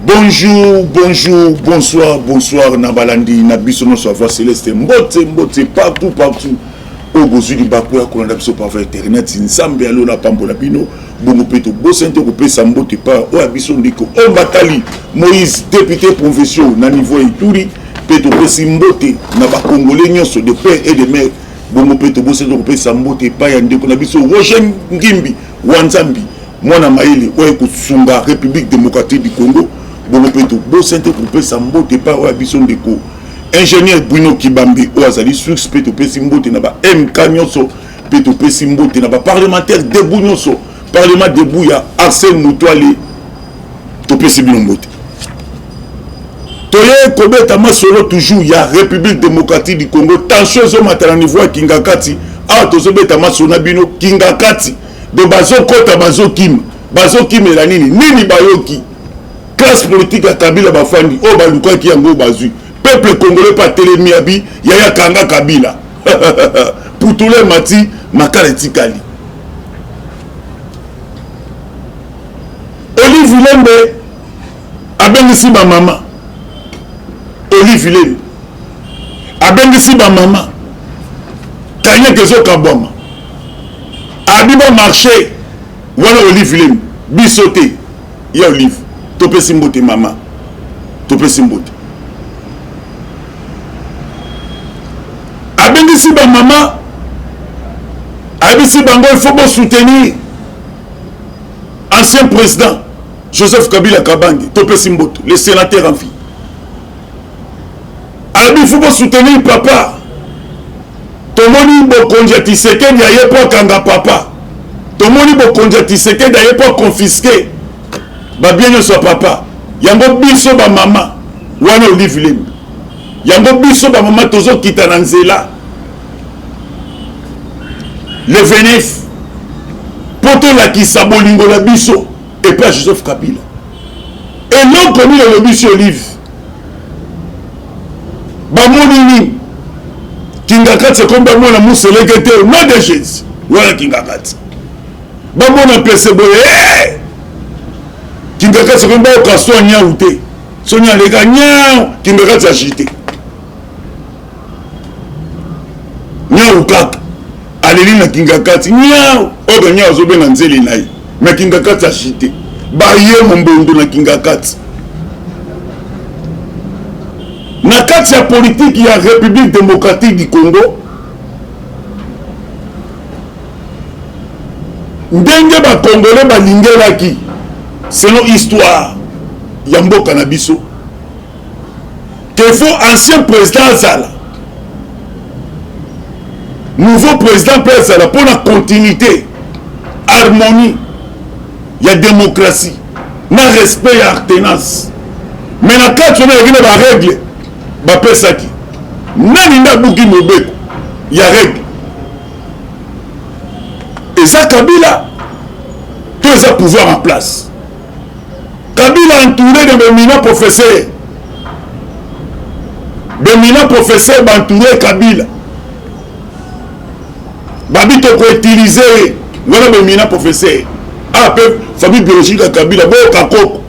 Bonjour, bonjour, bonsoir, bonsoir na balandi na biso nyonso ya Voix Celeste. Mbote, mbote partout, partout. Oyo bozwi libaku ya kolanda biso par internet, Nzambe ya lola apambola bino. Bongo mpe tobosani te kopesa mbote pa oyo ya biso ndeko oyo batali Moïse, député provincial na niveau ya Ituri, mpe topesi mbote na bakongole nyonso de père et de mère. Bongo mpe tobosani te kopesa mbote epai ya ndeko na biso Roger Ngimbi wa Nzambi, mwana mayele oyo ekosunga République démocratique du Congo. Bongo mpe tobosani te kopesa mbote epai oyo ya biso ndeko ingénieur Bruno Kibambe oyo azali source, mpe topesi mbote na ba MK nyonso, mpe topesi mbote na ba parlementaire debout nyonso, parlement debout ya Arsène Mutwale, topesi bino mbote. Toye kobeta masolo toujours ya République démocratique du Congo. Tension ezomata na niveau ya Kingakati. Awa tozobeta masolo na bino Kingakati, donc bazokota, bazokima, bazokimela nini? Nini bayoki? Classe politique ya Kabila bafandi oyo balukaki yango bazwi. Peuple congolais mpe atelemi, abi yaya kanga Kabila, putule mati makala etikali. Olive Lembe abengisi bamama, Olive Lembe abengisi bamama, kanyaka ezokabwama, abi bamarché wana. Olive Lembe, biso te ya Olive, topesi mbote mama, topesi mbote. Abengisi bamama, ayebisi bango il faut bosoutenir ancien président Joseph Kabila Kabange, topesi mbote, le sénateur en vie. Alobi il faut bosoutenir papa. Tomoni bokonzi ya Tshisekedi aye mpo akanga papa, tomoni bokonzi ya Tshisekedi aye mpo aconfiske babien nyonso ya papa. Yango biso bamama wana, Olive Lembe, yango biso bamama tozokita na nzela le 29 mpo tolakisa bolingo na biso epai ya Joseph Kabila. Eloko nini elobisi Olive? Bamoni nini? Kingakati ekomi, bamona museleke te au nom de Jésus. Wana Kingakati bamona mpese boye, hey! Kingakati ekomi, bayoka so nyau te, soni aleka nyau, Kingakati agite nyau kaka aleli na Kingakati nyau oyo nyau azobenga nzeli na ye, me Kingakati agite, baye mombondo na Kingakati. Na kati ya politike ya République démocratique du Congo, ndenge bakongole balingelaki selon histoire ya mboka na biso ke faut ancien président azala, nouveau président mpe azala mpona continuité, harmonie ya démocratie na respect ya alternance. Mais na kati wana ezalaki na barègle bapesaki. Nani nde abuki mobeko ya règle? Eza Kabila to eza pouvoir en place? Kabila entouré de bemina professeur, bemina professeur baentouré Kabila, babi tokoutilize ye wana. Bemina professeur a mpe famille biologique ya Kabila, boyoka koko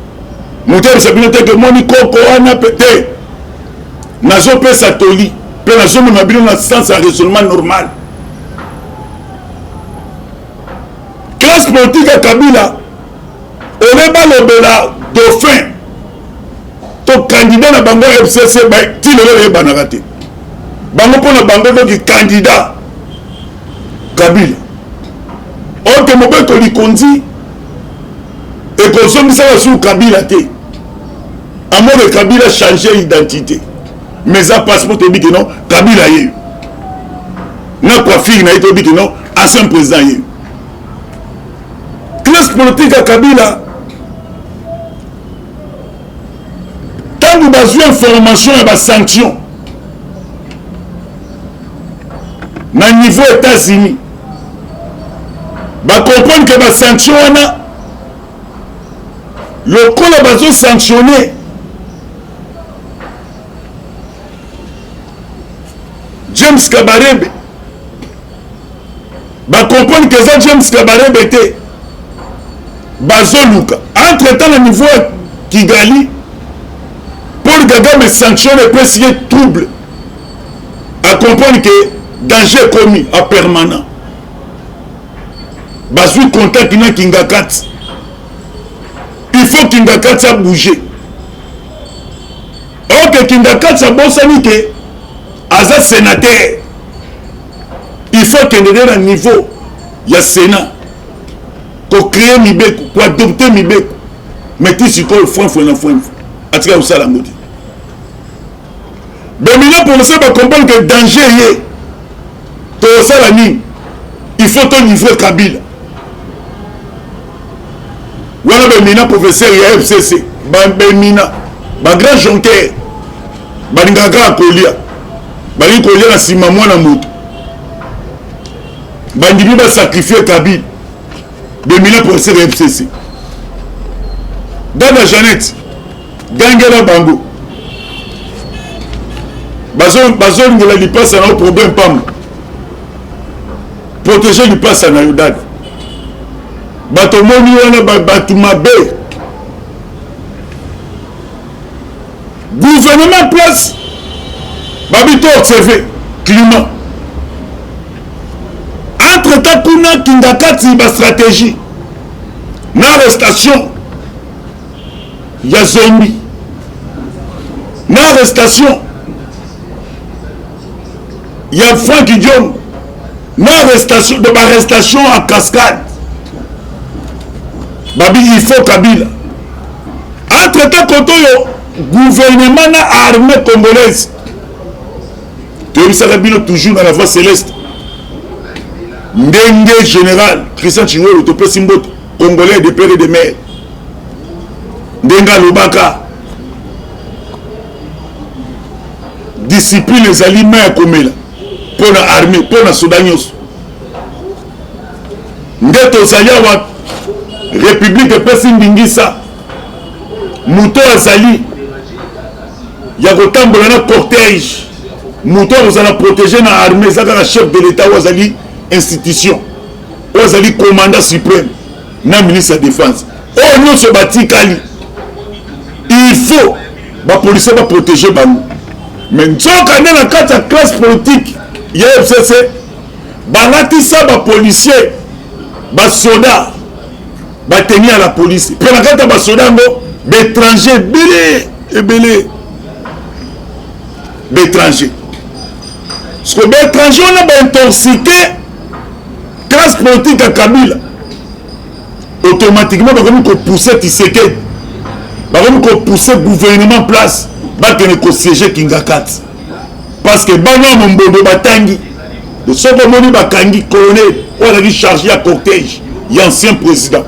moto ayebisa bino te ke moni koko wana pe te. Nazopesa toli mpe nazomema bino na sens ya raisonnement normal. Classe politique ya Kabila ole balobela dauphin to candidat na bango FCC, ti lelo eyebanaka te. Bango mpo na bango doki candidat Kabila oke mobeko likonzi ekozongisaka su Kabila te. Amore Kabila change identité, mais eza passeport, toyebi ke non, Kabila ye na coiffure na ye, toyebi ke non, ancien président ye. Classe politique ya Kabila, ntango bazwi information ya basanction na niveau États-Unis, bacomprendre ke basanction wana lokola bazosanctionne James Kabarebe, bacomprendre ke eza James Kabarebe te bazoluka. Entre temps, na niveau ya Kigali, Paul Kagame sanction epesi ye trouble, a comprendre que danger ekomi a permanent. Bazwi contact na Kingakati, il faut Kingakati a bouger. Ok, Kingakati abosani ke aza sénateur, il faut akende nde na niveau ya Sénat kocree mibeko, koadopte mibeko. Mais ti sikoyo foinfoin na foinfoin atika kosala yango te. Bemina policier bacomprendre ke danger ye tokosala nini, il faut tolivre Kabila wana. Bemina professeur ya FCC, bemina bagrand jonqueur balingaka kaka kolia, balingi kolia na nsima mwana moto, bandimi basacrifie Kabila. Bemina professeur ya FCC, dada Jeannette gangela bango bazolingela lipasa na yo problème pamba, protéger lipasa na yo dada. Bato omoni wana bato mabe, gouvernement place babi to observe climat. Entre temps kuna Kingakati ba stratégie na arrestation ya zombi, na arrestation ya Frank Diongo, na arrestation de arrestation en cascade. Babi il faut Kabila. Entre temps koto oyo gouvernement na armée congolaise toyebisaka bino toujours na la voix céleste ndenge général Christian Tshiwewe topesi mbote, congolais de père et de mère, ndenge alobaka discipline ezali mai ya komela mpo na armée, mpo na soda nyonso. Nde tozali awa, république epesi ndingisa moto azali ya kotambola na cortège, moto akozala protégé na armée eza kaka chef de l'état oyo azali institution, oyo azali commandant suprême na ministre ya défense. Oyo nyonso batikali, il faut bapolisier baprotege bango. Mais nzoka nde na kati ya classe politique ya FCC balatisa bapolisier, basoda, bateni ya la police, mpe na kati ya basoda yango baétranger ebele ebele, baétranger. Parce que baétranger wana baintoxique classe politique ya Kabila, automatiquement bakomi kopousse Tshisekedi, bakomi kopousse gouvernement place bakende kosiége Kingakati, parce que bana ya mombondo batangi. Soki omoni bakangi colonel oyo azalaki chargé ya cortège ya ancien président,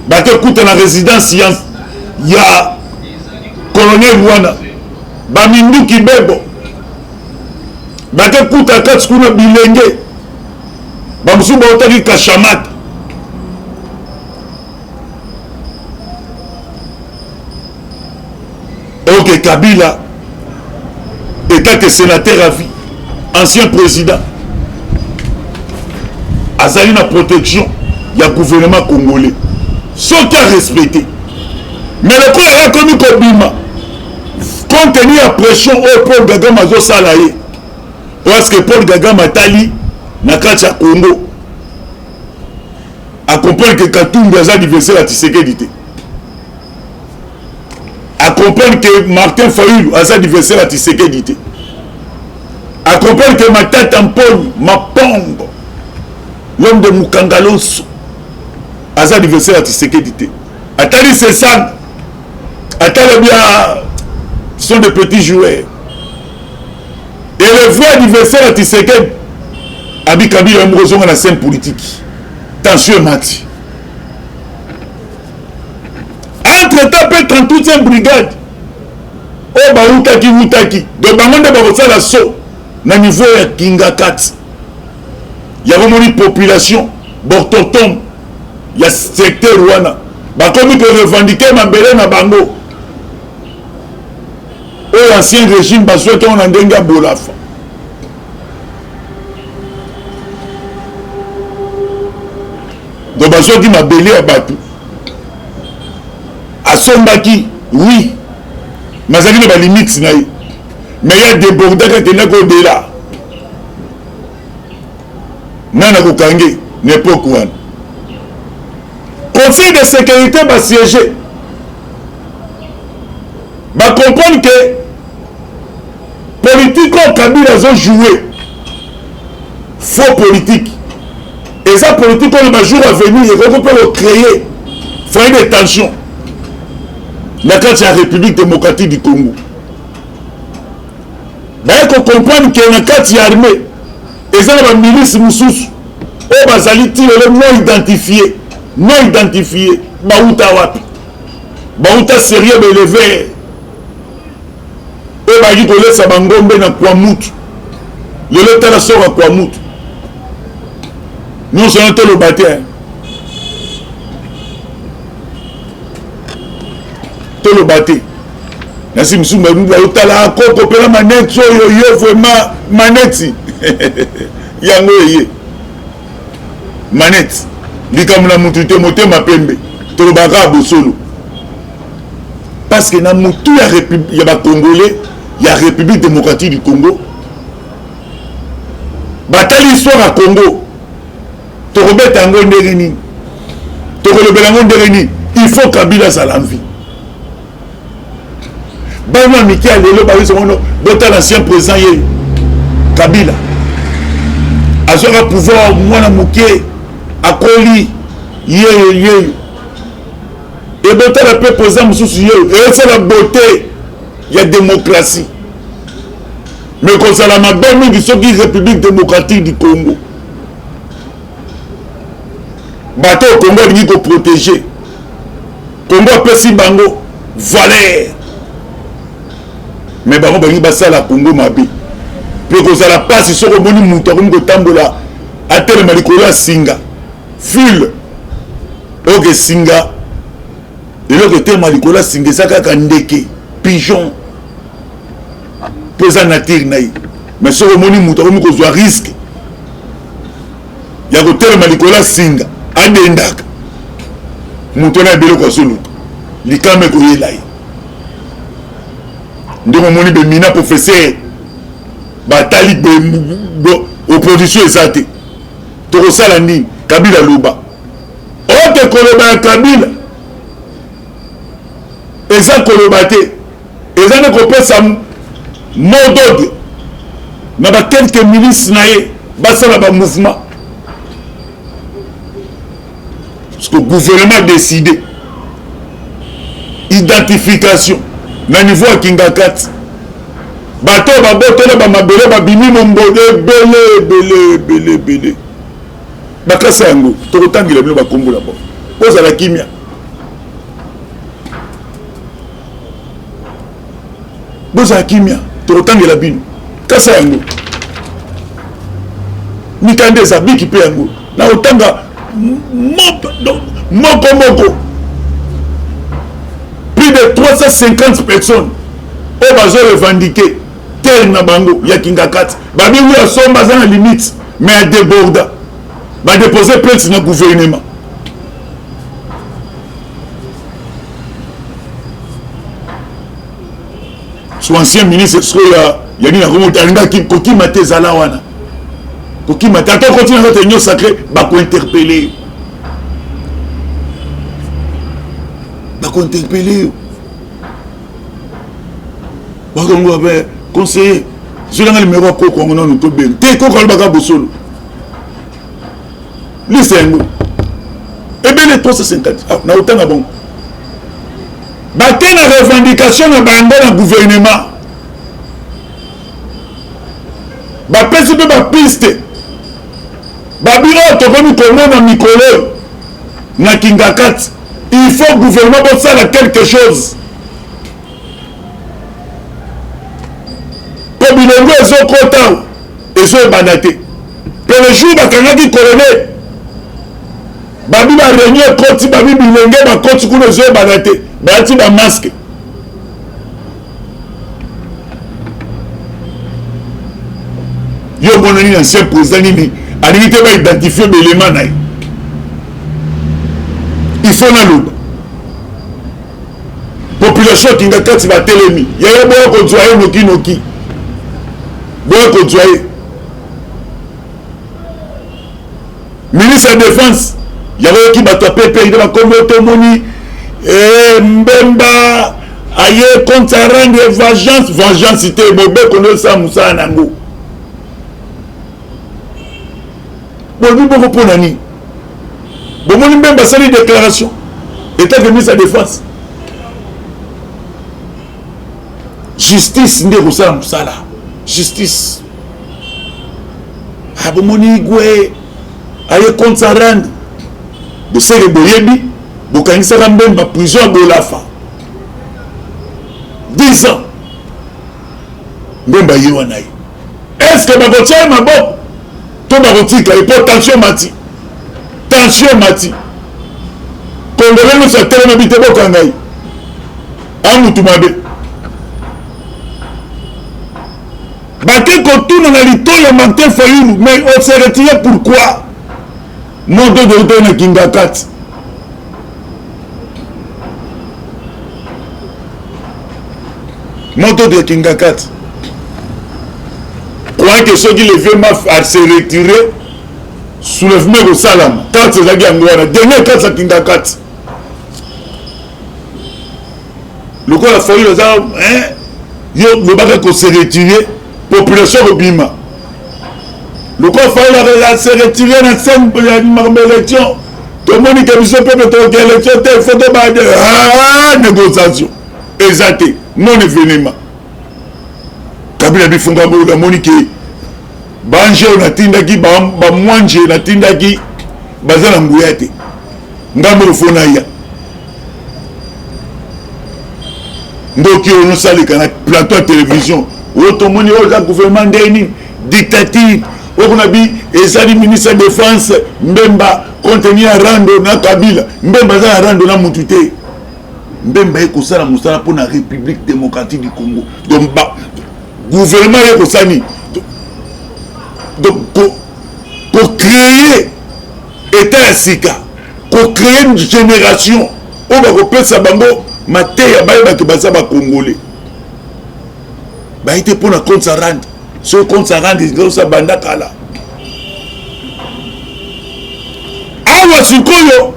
bakekuta na résidence ya colonel wana baminduki bebo, bakekuta kati kuna bilenge bamosusu bautaki Kashamata. Ok, Kabila étant que sénateur à vie, ancien président, azali na protection ya gouvernement congolais soki arespecte. Mais lokola ye akomi kobima compte tenu ya pression oyo Paul Kagame azosala ye, parce que Paul Kagame atali na kati ya Congo, acomprendre que Katumbi aza adversaire ya Tshisekedi te, acomprendre que Martin Fayulu aza adversaire ya Tshisekedi te, acomprendre que Matata Mponyo Mapongo, l'homme de Mukangalonso, aza adversaire ya Tshisekedi te. Atali Sesang, atali bien, sont des petits joueurs. Et le vrai adversaire ya Tshisekedi abi Kabila moko ozonga na scène politique, tension emati. Entre temps mpe 38e brigade oyo bautaki utaki, donc bango nde bakosala so na niveau ya Kingakati. Yango moni population bortotom ya secteur wana bakomi korevendike mabele na bango oyo ancien régime bazwaki yango na ndenge ya bolafa. Donc bazwaki mabele ya bato, asombaki. Oui, mais azalaki na balimite na ye, mais ye adebordaki, akendaki odela nani akokange na epoke wana. Conseil de sécurité basiége, bacomprendre ke politique oyo Kabila azojoue, faux politique, eza politique oyo bajour à venir ekoki mpe kocréer foyer de tension na kati ya République démocratique du Congo. Baye kocomprendre ke na kati ya armée eza na bamilice mosusu oyo bazali ti lelo non identifié, non identifié, bauta wapi, bauta sérieux, baéleveur oyo bayaki kolesa bangombe na Kwamutu. Lelo tala soko ya Kwamutu nyonso wana, toloba te, toloba te. Nasi mosusu bayotala koko mpena maneti oyo yo vraiment maneti yango eye maneti likambo na mutu te, motema pembe, tolobaka bosolo, parce que na mutu ya, ya bacongolais ya République démocratique du Congo, batali histoire ya Congo, tokobeta yango ndenge nini, tokolobela yango ndenge nini? Il faut Kabila azala en vie. Bana ya mike ya lelo bayebisa ngono, botala ancien président ye Kabila azwaka pouvoir mwana moke, akoli yeyo yeyo. Ebotala mpe président mosusu yeyo, eyosala beauté ya démocratie. Mais kozala mabe mingi soki République démocratique du Congo, bato oyo Congo alingi koprotéger, Congo apesi bango valeur, mais bango balingi basala Congo mabe. Mpe kozala mpasi soki omoni moto akomi kotambola, atelema likolo ya singa, fil oyo singa, eloko etelema likolo ya singa eza kaka ndeke, pigeon, mpo eza nature na ye. Mais soki omoni moto akomi kozwa risque ya kotelema likolo ya singa, adendaka moto wana, ebeloko azoluka likama ekoyela ye. Ndenge omoni bemina professeur batali, opposition eza te, tokosala nini? Kabila loba ote, koloba ya Kabila eza koloba te, eza nde kopesa mot d'ordre na baquelques milice na ye basala bamouvement, parce que gouvernement décidé identification na niveau ya Kingakati, bato oyo babotela bamabele babimi mombodo ebele ebele ebele ebele. Bakasa yango tokotangela bino bakombo na bango. Ozala kimia, bozala kimia, tokotangela bino kasa yango. Mikanda eza biki mpe yango na kotanga moko moko, plus de 350 personnes oyo bazo revendiquer terre na bango ya Kingakati. Babingi asomba, aza na limite, mais adéborda, badépose plainte na gouvernement. So ancien ministre sikoyo ya ya nini akomo alingaki kokima te, ezala wana kokima te, ata okoti na kati ya union sacré, bakointerpeller yo, bakointerpeller yo, bakongo abe conseiller, zwelanga nimero ya koko yango nanu tobenga te. Koko alobaka bosolo, liste yango ebele 350. Ah, na otanga bongo bake na revendication na bango na gouvernement, bapesi mpe bapiste, babi oyo tokomi komona mikolo oyo na Kingakati, il faut gouvernement bosala quelque chose mpo bilongo ezokota ezoyebana te. Mpe le jour bakangaki colonel, babi baréunion ekoti, babi bilenge bakoti kuna, ezoyebana te, balati bamasque. Yo omona nini? Ancien président nini alingi te baidentifie belema na ye? Il faut naloba. Population ya Kingakati batelemi, yaya boya kozwa ye noki noki, boya kozwa ye. Ministre ya Defense yango yoki bato ya PPRD bakombo tomoni eh, Mbemba aye compte à rendre vengeance vengeance te mobeko nde osala mosala na yango bolobi bongo mpo na nini bomoni Mbemba asali déclaration etat que ministre ya défense justice nde ekosala mosala justice ah, bomoni igwe aye compte à rendre boseke boyebi bokangisaka Mbemba prison ya Bolafa 10 ans Mbemba ye wana ye est ce que bakotia ye maboko to bakotika ye mpo tension mati tension mati congolais nyonso atelema bi te bokanga ye amutu mabe bake kotuna na litoi ya Martin Fayulu mais on se retire pourquoi moto toutoi na Kingakati moto ya Kingakati croyant que soki le vieux maf a se retiré soulèvement ekosalama kati ezalaki yango wana dernier kati ya Kingakati lokola Fayulu aza yo lobaka ko se retirer population kobima lokola Fayulu a se retirer na scène ya makambo élection tomoni ke biso peuple tokoki élection te faut tobade ah, négociation eza te non événement Kabila bifunga boyo namoni ke banje oyo natindaki bamwanje natindaki baza na nguya te ngambo moko naya ndoki oyo nosaleka na plateau ya télévision oyo tomoni oyo eza gouvernement ndenge nini dictature oyo kuna bi ezali ministre ya défense Mbemba contenu ya rando na Kabila Mbemba aza na rando na mutu te Mbemba ye kosala mosala mpo na République démocratique du Congo donc ba gouvernement ye kosala nini donc kocréer état ya sika kocréer une génération oyo bakopesa bango mateya bayebake baza bacongolais baye te mpo na compte à rendre soki compte à rendre ezosa banda kala awa sikoyo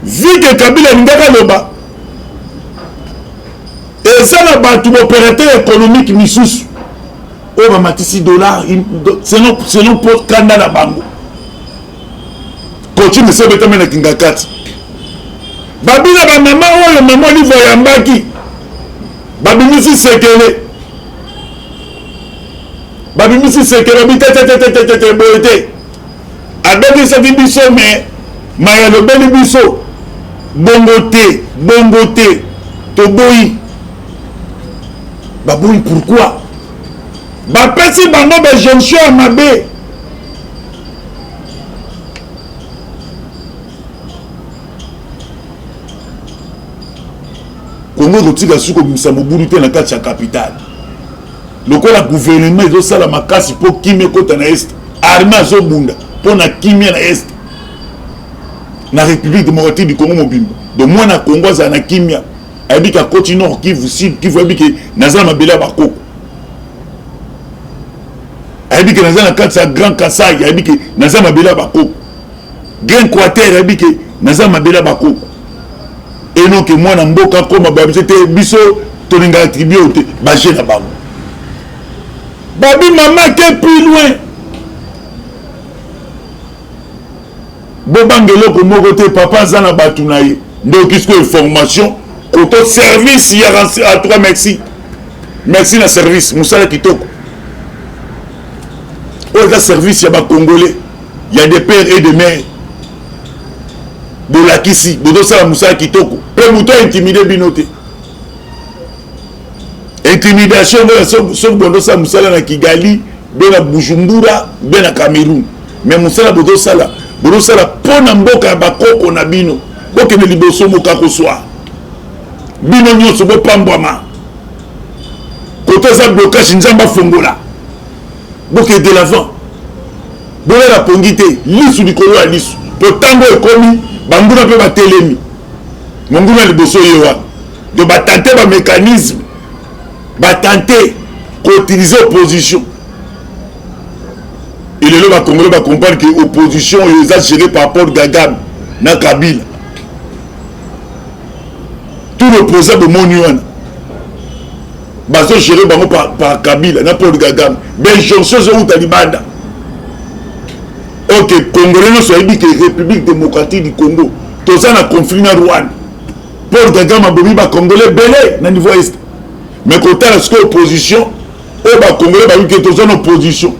vike Kabila alingaka aloba eza na bato baopérateur économique misusu oyo bamatisi dollar selon mpo kanda na bango coutume esi ebetami na Kingakati babina bamama oyo mama Olive ayambaki babimisi sekele babimisi sekele babi tetetetetete boye te abebisaki biso me maye alobeli biso bongo te bongo te toboyi baboyi pourquoi bapesi bango bajonction ya mabe Kongo ekotika su kobimisa mobulu te na kati ya capitale lokola gouvernement ezosala makasi mpo kimia ekota na est armée azobunda mpo na kimia na est na République démocratique du Congo mobimba donc mwana Congo azala na kimia ayebi ke akoti Nord Kivu Sud Kivu ayebi ke naza na mabele ya bakoko ayebi ke naza na kati ya Grand Kasai ayebi ke naza mabele ya bakoko Grand Équateur ayebi ke naza mabele ya bakoko enoke mwana mboka akoma babiso te biso tolingaka tribu oyo te baje na bango babi mama ke plus loin bobanga eloko moko te papa aza na bato na ye ndoki sikoyo information koto service ya en tout cas merci merci na service mosala kitoko oyo eza service ya bacongolais ya de père et de mère bolakisi bozosala mosala kitoko mpe moto aintimide bino te intimidation ngo soki bondosala mosala na Kigali be na Bujumbura be na Cameroun mais mosala bozosala bozosala mpo na mboka ya bakoko na bino bokende liboso moka koswa bino nyonso bopambwama koto eza blocage Nzambe afongola bokende de l'avant bolala pongi te lisu likolo ya lisu mpo ntango ekomi banguna mpe batelemi monguna liboso ye wana. Donc batente bamécanisme, batente koutilize opposition. Et lelo bacongolais bacomprendre que opposition oyo eza géré par Paul Kagame na Kabila. Tout l'opposant bomoni wana bazogere bango par, par Kabila na Paul Kagame, bainjonction ezowuta libanda. Ok, congolais nyonso ayebi ke République démocratique du Congo toza na conflit na Rwanda. Paul Kagame abomi bacongolais ebele na niveau est, mais kotala sikoyo opposition oyo bacongolais bayebi ke toza na opposition,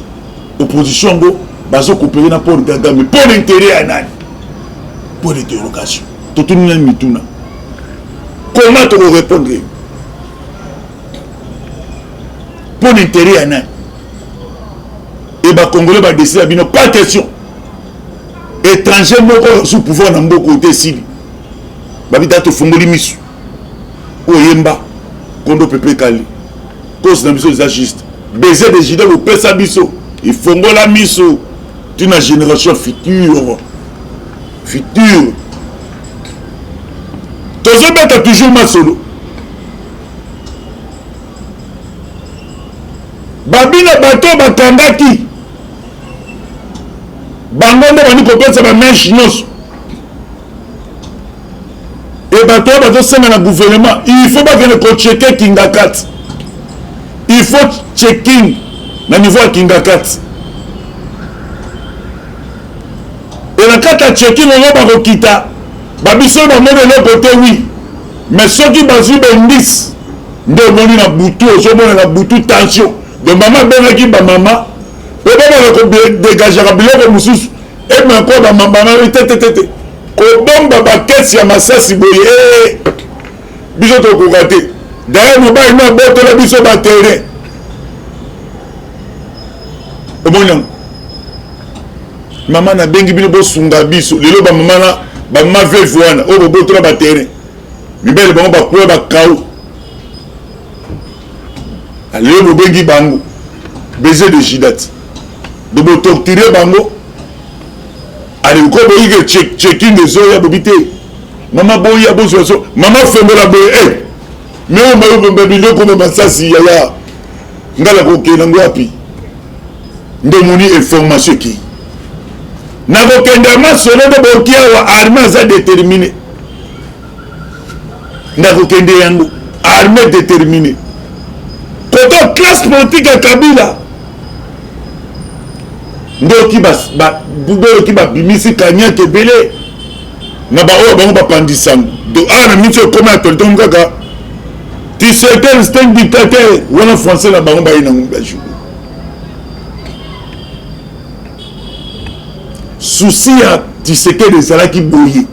opposition yango bazokopere na Paul Kagame mpo na intérêt ya nani? Point d'interrogation. Totuni nani mituna, comment tokorépondre mpo na intérêt ya nani? E bacongolais badeside ya bino, pas question étranger moko sous pouvoir na mboka oyo te. Esili babita, tofungoli miso oyemba kondo pepe kali cause na biso eza juste baiser de Juda. Kopesa biso efongola miso tina génération future future. Tozobeta toujours masolo babina. Bato bakangaki bango nde bandi kopesa bameshe nyonso. E bato oyo bazosenga na gouvernement, il faut bakende kocheke Kingakati, il faut checking na niveau ya Kingakati. E na kati ya checking yango bakokita babiso bamoni eloko te, oui, mais soki bazwi baindice nde omoni na butu, ozomona na butu tension. Donc mama abengaki bamama mpe babaka kodegageaka biloko mosusu emako bamama te te te te kobomba bakesi ya masasi boye. Eh, biso tokoka te. D'ailleurs mobali no abotola biso baterrain, omoni yango. Mama, nabengi bino bosunga biso lelo. Bamama na bamama veuve wana oyo bobotola baterrain, mibali bango bakuya bakau, lelo bobengi bango baiser de Judas de botorture bango. Aleko boyike checking ezoya, bobi te mama boya bozwa so mama fongola boye e me oyo biloko ma masasi yaya nga na kokende yango wapi? Nde omoni information ekei nakokende ya masolo nde boki awa. Arme aza déterminé, nakokende yango armée déterminé koto classe politique ya Kabila. Ndoki boyoki babimisi kanyaka ebele na baoyo bango bapandisango. Donc awa na minti ekoma ya toltongo kaka Tshisekedi, c'est un dictateur wana français na bango baye nango bajour. Souci ya Tshisekedi ezalaki boye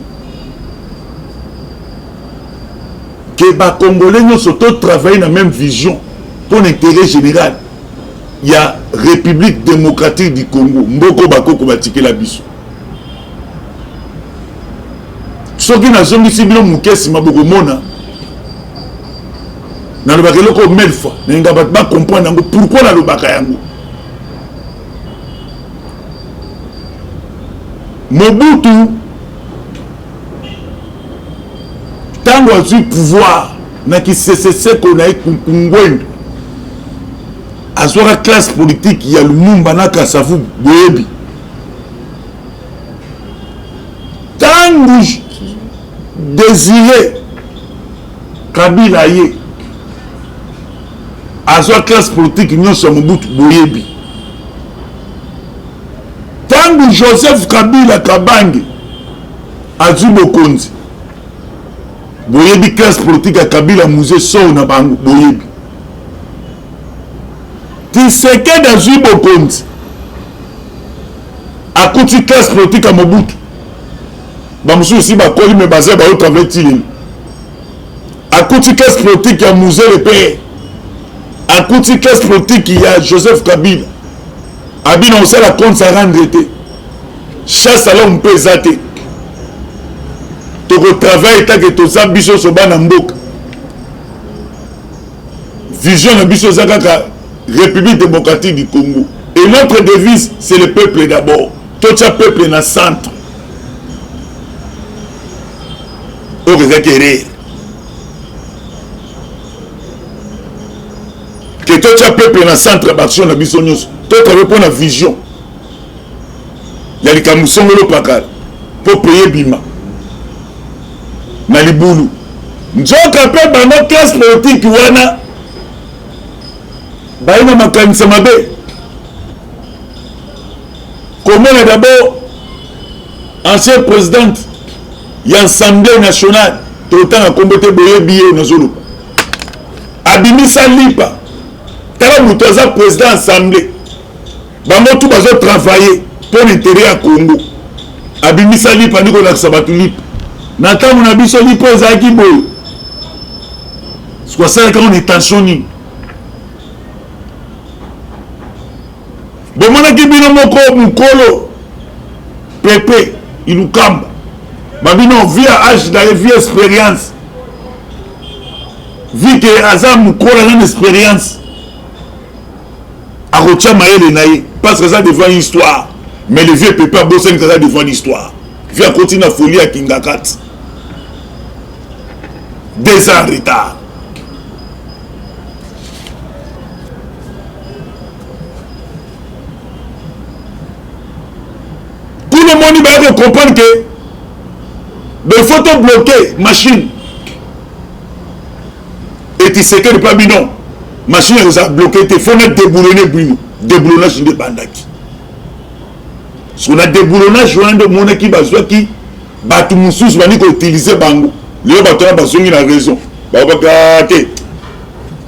ke bacongolais nyonso totravaille na même vision mpo na intérêt général ya République démocratique du Congo, mboko bakoko batikela biso. Soki nazongisi bino moke nsima, bokomona nalobaka eloko mille fois, nalinga bato bacomprendre yango. Pourquoi nalobaka yango? Mobutu ntango azwi pouvoir na kiseseseko na ye Ngwendo, azwaka classe politique ya Lumumba na Kasavu. Boyebi ntango Désiré Kabila ye azwa classe politique nyonso ya Mobutu. Boyebi ntango Joseph Kabila Kabange azwi bokonzi, boyebi classe politique ya Kabila Mzee sor na bango. Boyebi Tshisekedi azwi bokonzi, akuti classe politique ya Mobutu, bamosusu si bakoli me baza baotravaille ti lelo. Akuti classe politique ya Mzee le père, akuti classe politique ya Joseph Kabila. Abina kosala compte à rendre te, chasse à l'homme mpe eza te. Tokotravaille take toza biso nyonso bana mboka. Vision na biso eza kaka République démocratique du Congo et notre devise, c'est le peuple d'abord. Totia peuple na centre. Oyo ezalaki erreur. Ke totia peuple na centre ya baaction na biso nyonso, totravaille mpo na vision ya likambo songolo pakala mpo pays ebima na libulu. Nzoka mpe bango classe politique wana baye na makanisa mabe. Komona d'abord ancien présidente ya Assemblée nationale, totanga kombo te, boyebi ye nazoloba, abimisa lipa. Tala moto aza président assemblée, bango tu bazo travailler mpo na intérêt ya Congo, abimisa lipa ndi kolakisa bato lipa. Na ntango na biso lipa ezalaki boye, siko asalaki yango na intention nini? Bomonaki bino moko mokolo Pepe Ilukamba babino via age na ye, via experience, vi ke aza mokolo, aza na experience, akotia mayele na ye parce que aza devant histoire. Mais le vieux Pepe abosani aza devant l'histoire, vi akoti na folie ya Kingakati, 2 ans en retard. Kuna omoni baya kocomprendre ke il faut to bloquer machine et Tshisekedi mpe bino machine eza bloqué te, faut na déboulonner bino. Déboulonnage nde ebandaki. Soki na déboulonnage wana nde omonaki bazwaki bato mosusu bandi koutilize bango. Lelo bato wana bazongi na raison, bakobaka te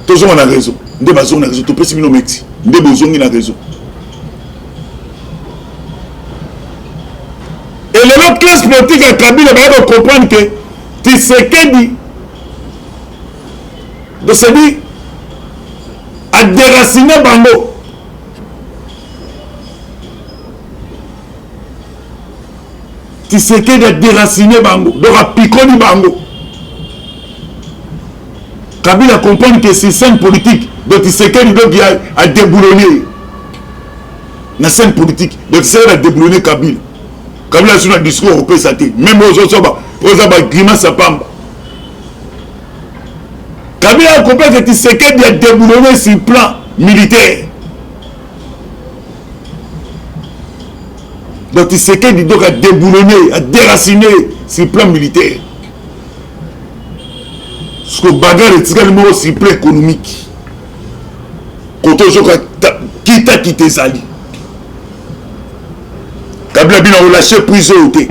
tozonga na raison, nde bazongi na raison, topesi bino meti nde bozongi na raison. Elelo classe politique ya Kabila baya kocomprendre ke Tshisekedi donc c'est-à-dire adéracine bango. Tshisekedi a déraciner bango, donc apikoli bango. Kabila comprendre que c'est scène politique, donc Tshisekedi donc a, a déboulonné na scène politique, donc Tshisekedi a déboulonné Kabila. Kabila sur na discours opesa te, même ozosoba oza ba grimace ya pamba. Kabila a compris que Tshisekedi a déboulonné sur plan militaire. Donc Tshisekedi donc a déboulonné, a déraciné sur plan militaire. Ce que bagarre etikali moko sur plan économique. Koto ozoka kita kita ezali. Kabila bino relâcher prise oyo te.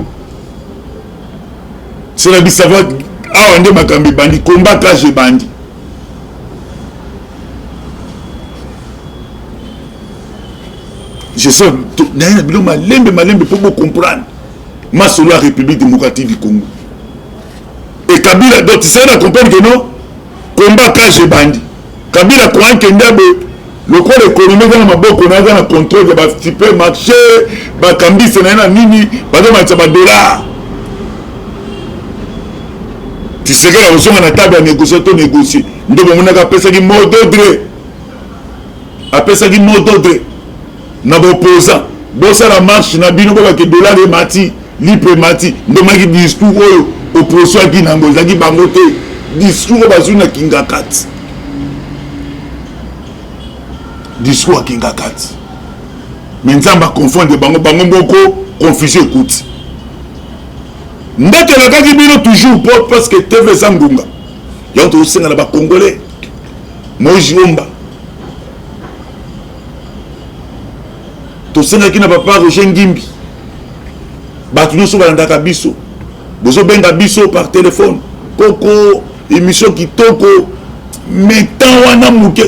Cela dit ça va awa nde makambo ebandi, combat cage ebandi. Je sais naye na bino malembe malembe mpo bocomprendre masolo ya République démocratique du Congo. Et Kabila donc tisali na comprendre que non, combat cage ebandi. Kabila croyant ke nde boye lokola économie eza na maboko na, aza na contrôle ya basupermarché, bakambise na ye na nini, bazomatisa badollar. Tshisekedi akozonga na table ya négocier to négocier. Nde bomonaka apesaki mot d'ordre, apesaki mot d'ordre na baopposant, bosala marche na bino, bobake dollar emati, lipe emati. Nde omonaki discours oyo opposition aki nango ezalaki bango te, discours oyo bazwi na Kingakati, discours ya Kingakati. Mais Nzambe aconfondre bango, bango moko confusion ekuti. Nde tolakaki bino toujours po parce que TV eza ngonga yango, tozosenga na bacongolais. Moïse Omba, tosengaki na papa Roger Ngimbi, bato nyonso balandaka biso, bozobenga biso par téléphone, koko émission kitoko, mais temps wana moke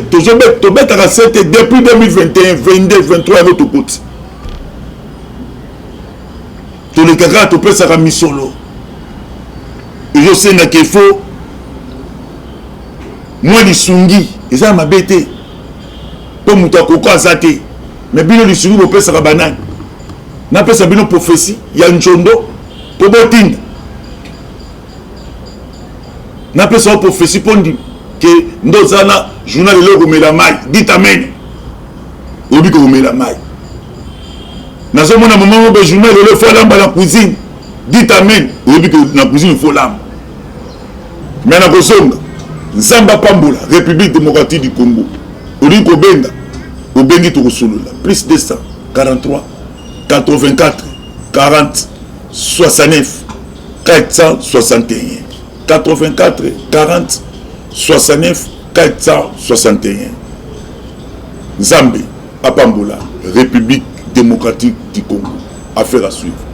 tobetaka sete depuis 2021, 22, 23, yango tokoti toleka kaka topesaka misolo, ezosengaka efo mwa lisungi eza ya mabe te mpo moto akoka aza te. Me bino lisungi bopesaka banani? Napesa bino prophetie ya njondo mpo botinda, napesa yo prophetie mpo ndima ke nde oza na journal eloko komela mai, dit amen, oyebi komela mai. Nazomona mama moko journal lelo fo alamba na cuisine, dit amen, oyebi ke na cuisine fo olamba. Me nakozonga. Nzambe apambola République démocratique du Congo. Olingi kobenga, obengi, tokosolola. Plus 243 84 40 69 461, 84 40 69 461. Nzambe apambola République démocratique du Congo. Affaire à suivre.